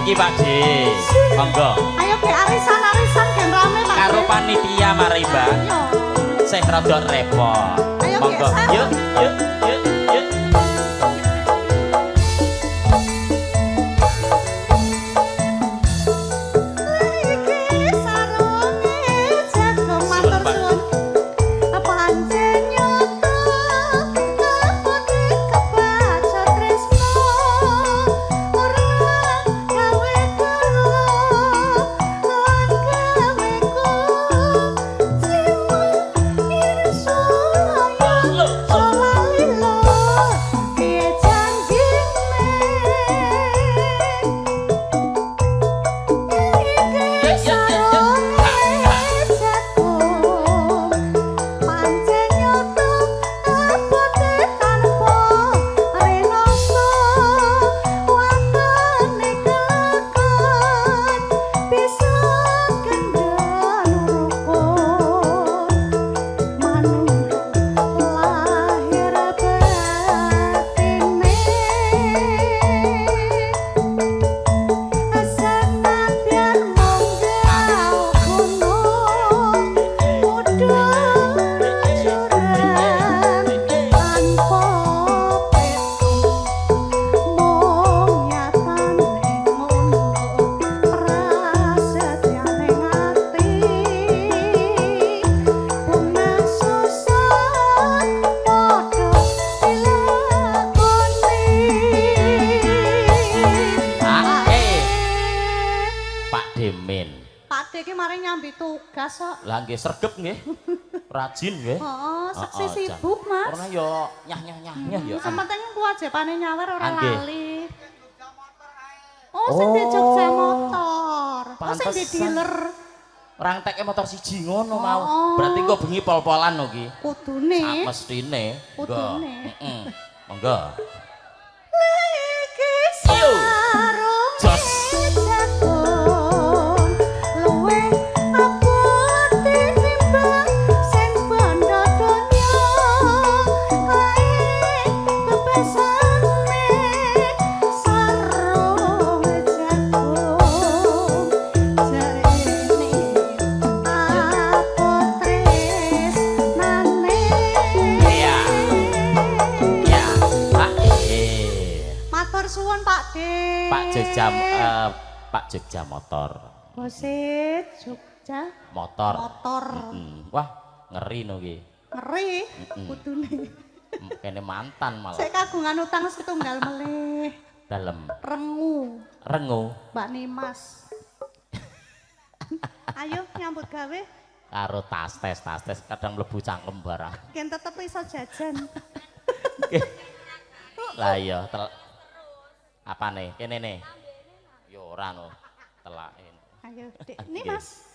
mriki Pak D. Monggo. Ayo ge arisan-arisan gen rame Pak. Karo panitia mari Mbak. Sing rada repot. Monggo. Yuk, yuk, yuk, yuk. Lah nggih sregep nggih. Rajin nggih. Heeh, seksi sibuk, Mas. Ora yo nyah-nyah-nyah ya. Sing penting kewajibane nyawer ora lali. Oh, sing di Jogja motor. Oh, sing di dealer. Ora enteke motor siji ngono mau. Berarti engko bengi pol-polan no ki. Kudune. Sak mestine. Kudune. Heeh. Monggo. Iki sarung. Jos. Pak Jogja motor. Bose Jogja motor. Motor. Wah, ngeri no ki. Ngeri kudune. Kene mantan malah. Sik kagungan utang setunggal melih. Dalem. Rengu. Rengu. Mbak Nimas. Ayo nyambut gawe. Karo tas tes kadang mlebu cangkem barang. Ken tetep iso jajan. Lah iya, apane? Kene ne. Yo ora no, telake. Ayo, Dik. Ini Mas.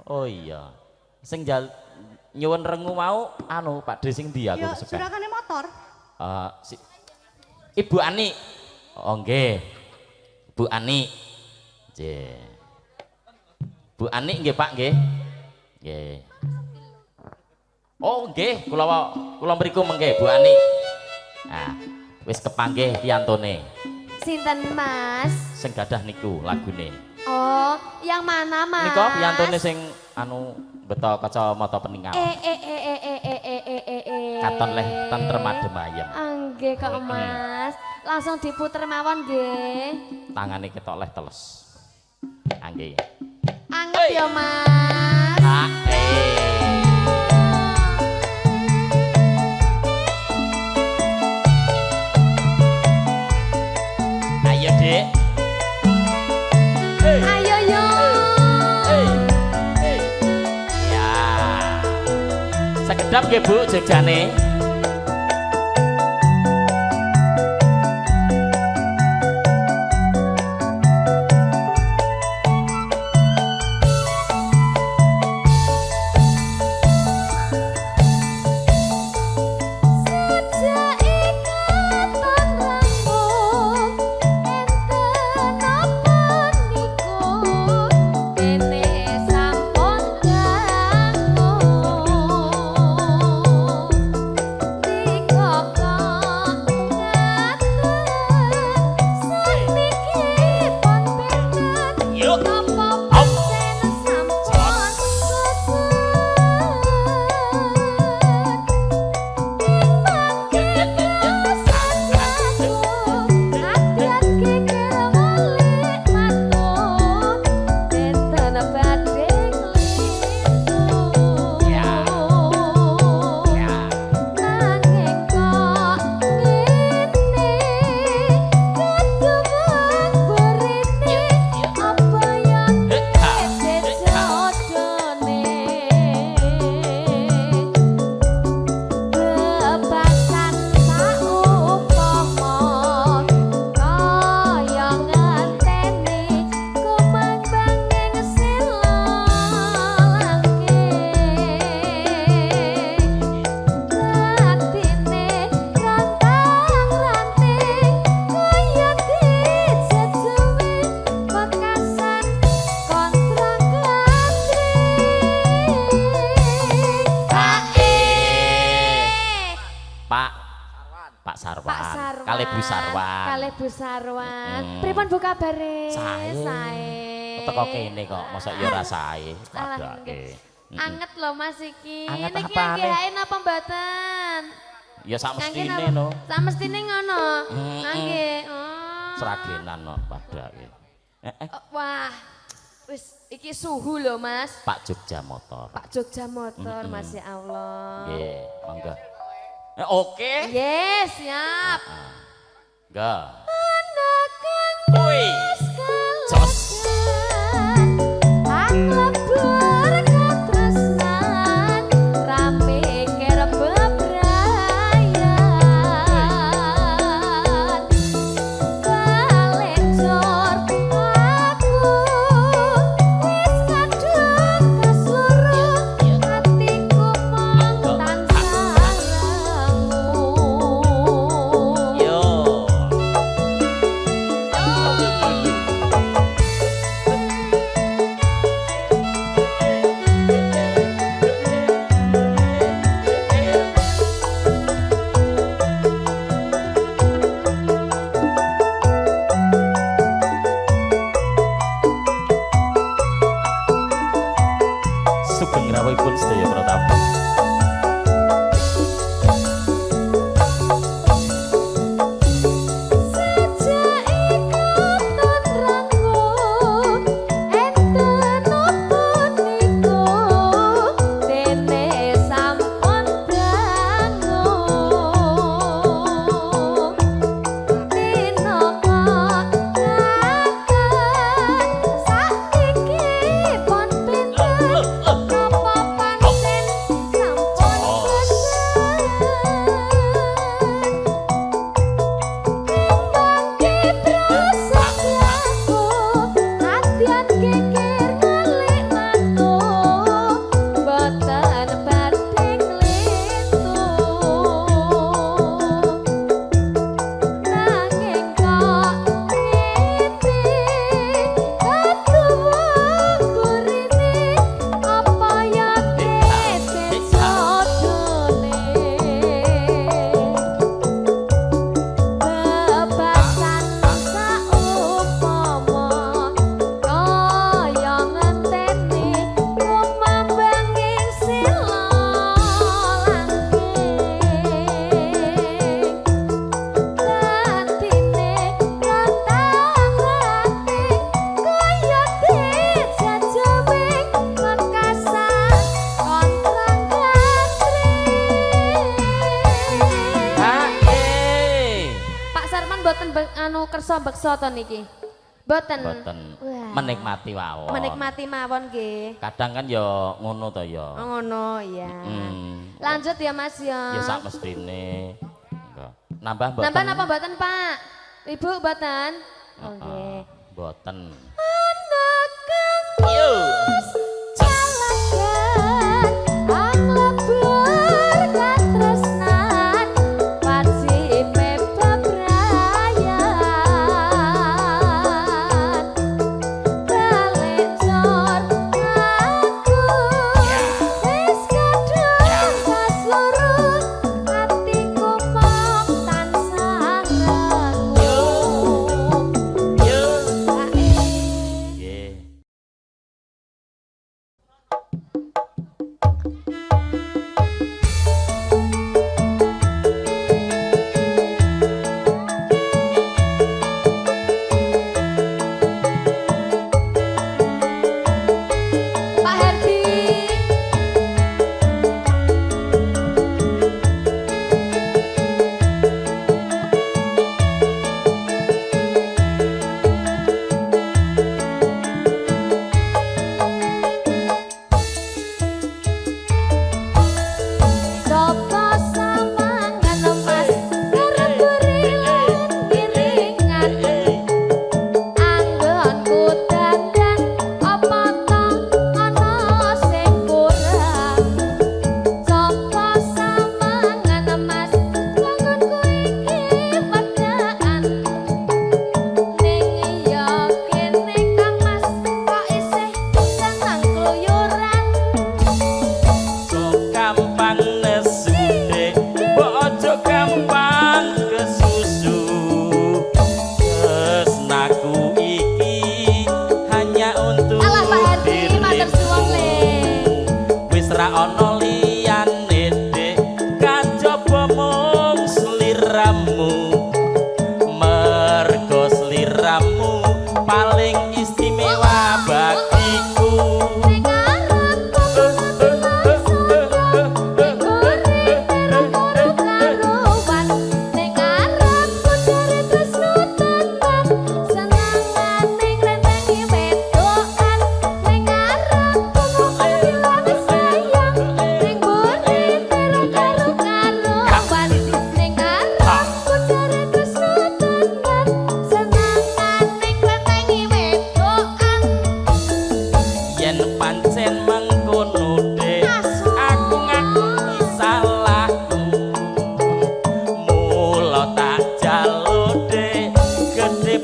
Oh iya. Sing nyuwun rengu mau anu Pak D sing ndi aku kesupen. Yo juragane motor. Si Ibu Ani. Oh nggih. Bu Ani. Nggih. Bu Ani nggih Pak nggih. Nggih. Oh nggih, kula kula mriku mengke Bu Ani. Nah, wis kepanggih piyantone. Sinten Mas? Sing gadah niku lagune. Oh, yang mana Mas? Nika piyantone sing anu beto kacamata peningal. Katon leh tentrem adem ayem. Nggih kok Mas. Langsung diputer mawon nggih. Tangane ketok leh teles. Nggih. Anget ya Mas. Ayo Dik. Ayo yo. Ya. Sekedap nggih Bu Jogjane. Pak Sarwan. Pak Sarwan. Kalih Bu Sarwan. Kalih Bu Sarwan. Pripun Bu kabare? Sae. Sae. Teko kene kok, mosok ya ora sae. Padake. Anget lho Mas iki. Anget Niki apane? nggih napa mboten? Ya sak Kangge mestine napa? no. Sak mestine ngono. Nggih. Oh. Sragenan no padake. Oh, wah. Wis iki suhu lho Mas. Pak Jogja Motor. Pak Jogja Motor, Mas ya Allah. Nggih, monggo. Oke. Yes, siap. Enggak. Ana kang Woi. Jos. Anglebur katresnan rame ker bebrayan balik jor aku wis kadung kasloro atiku mung tansah rangu. Yo. Sugeng rawuhipun sedaya para tamu. Sejak ikaton ranggo enten napa niku dene sampun dangu dina kok ngaten saiki pun pinten napa pancen sampun boten. Latihan geger malik mantu boten badhe nglintu nanging kok ngene katuwa burine apa ya tete jodone bebasan saupama kaya ngenteni kumambanging sila langking batine rontang-ranting kaya dijajawing Makassar kontrang-kantring. Pak Sarman mboten anu kersa beksa to niki? Mboten. Mboten. Wah. Menikmati mawon. Menikmati mawon nggih. Kadang kan ya ngono to ya. Oh, ngono ya. Lanjut ya Mas ya. Ya sak mestine. Monggo. Nambah mboten? Nambah napa mboten Pak? Ibu mboten? Oke. Mboten. Ana kang Yo. calagan anglebur katresnan wajibe bebrayan balik jor aku wis kadung kasloro atiku mung tansah rangu. Yo. Ae. Nggih.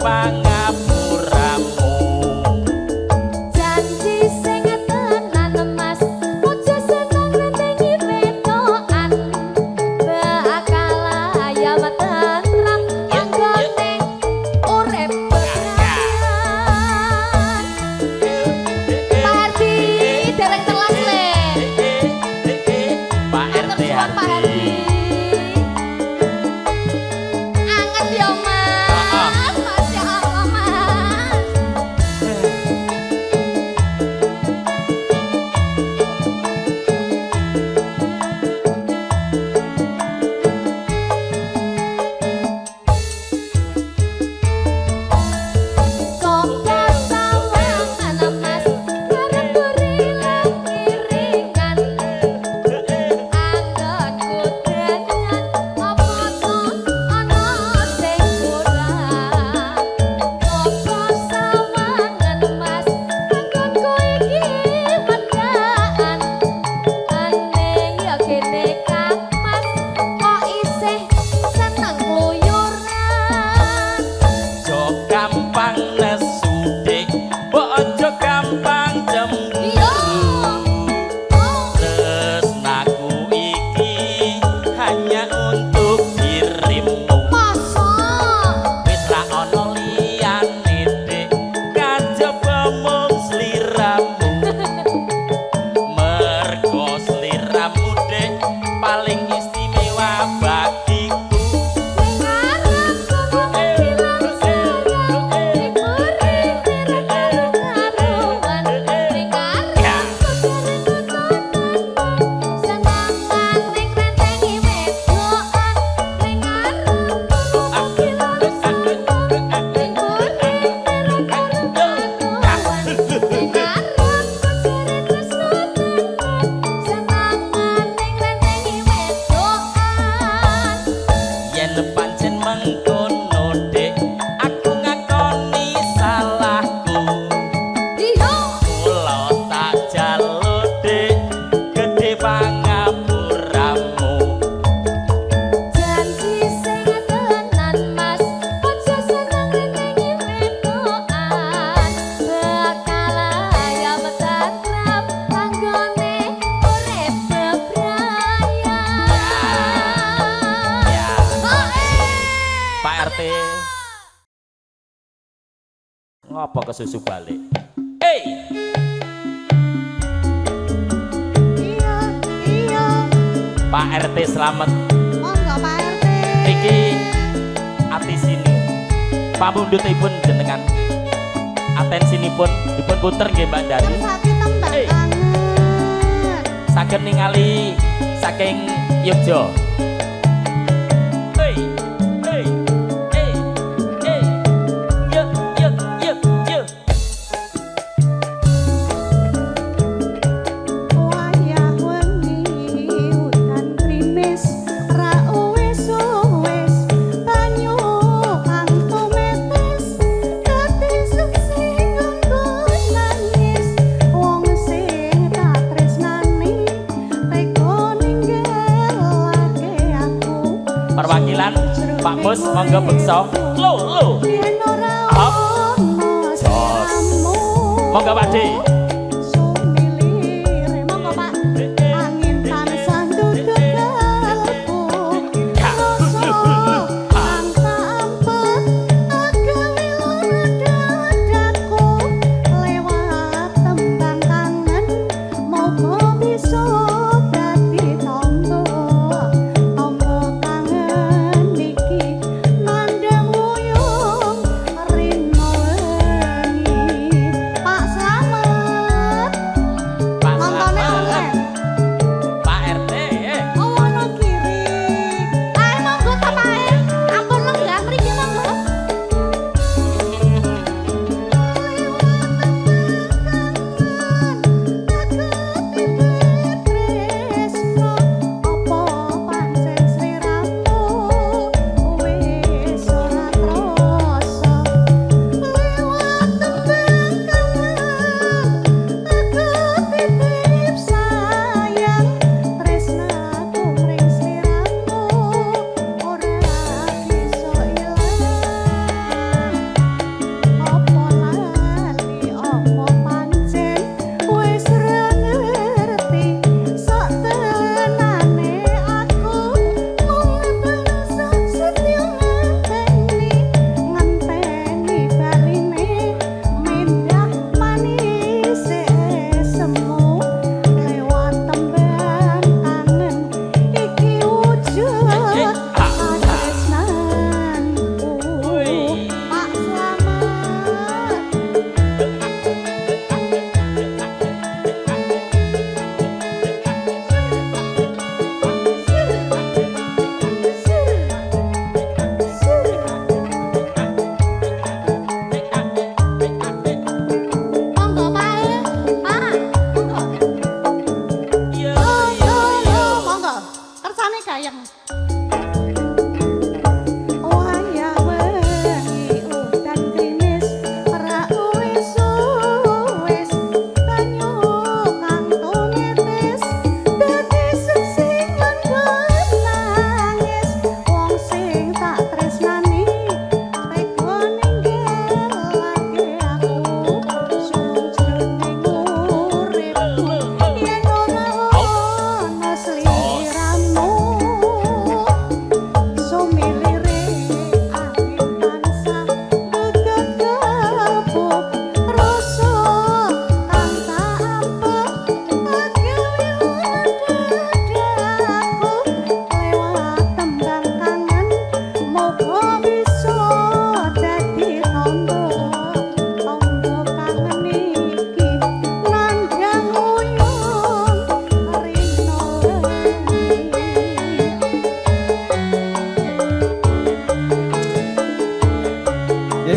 pangapuramu. Janji sing tenan Mas, ojo seneng rentengi wedokan. Bakal ayam tentram anggone urip bebrayan. Pak Hardi dereng telas le. Pak RT Pak Hardi. Anget ya Mas, Masya Allah Mas. Kongko sawangan Mas, arep buri lan kiringan. Anggonku tenan apa to ana sing kurang. Kongko sawangan Mas, anggonku iki wedakan. Aneh ya kene Kang Mas, kok isih seneng kluyuran. Aja gampang nesu dik, mbok aja gampang cemburu. Iya. Oh. Tresnaku iki hanya untuk dirimu. Masa? Wis ra ana liyane dik, kajaba mung sliramu. Mergo sliramu dik paling istimewa bagiku. Ning ngarepku ngomong bilang sayang, ning mburi ora karu-karuan. Ning ngarepku jare tututanmu, senengan ning rentengi wedokan. Ning ngarepku ngomong bilang sayang, ning mburi ora karu-karuan. Ning ngarepku jare tresno tenan, senengan ning rentengi wedokan. Yen pancen mengkono dik, aku ngakoni salahku. Iya. Kula tak jaluk dik, gedhe pangapuramu. Janji sing tenan Mas, aja seneng rentengi wedokan. Bakal ayam tentrem anggone urip bebrayan. Ya. Oh, Pak RT. Ngopo kesusu balik? Hey, Iya, iya. Pak RT selamat. Monggo Pak RT. Iki ati sini. Pamundhutipun jenengan. Atensinipun dipun puter nggih Mbak Dari. Kersake tembang Hey. kangen. Saged ningali saking Yogya. Hey, hey, hey, hey. Yo, yo, yo, yo. Wayah wengi udan grimis ra uwis-uwis banyu kang tumetes dadi seksi nganggo nangis wong sing tak tresnani tega ninggalake aku. Perwakilan Pak Mus monggo beksa. Lo, lo. Yen ora Up. ono Jos. sliramu. Monggo Pak D. Sumilire monggo Pak. Angin tansah nduduk kalbu. Rasa kang tampet agawe lara dadaku lewat tembang kangen moga bisa dadi tombo. Tombo kangen iki nandhang wuyung rino wengi. Pak Slamet.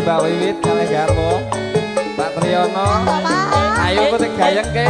Mbak Wiwit kalih garwa Pak Triyono. Ayo kowe gayeng ke.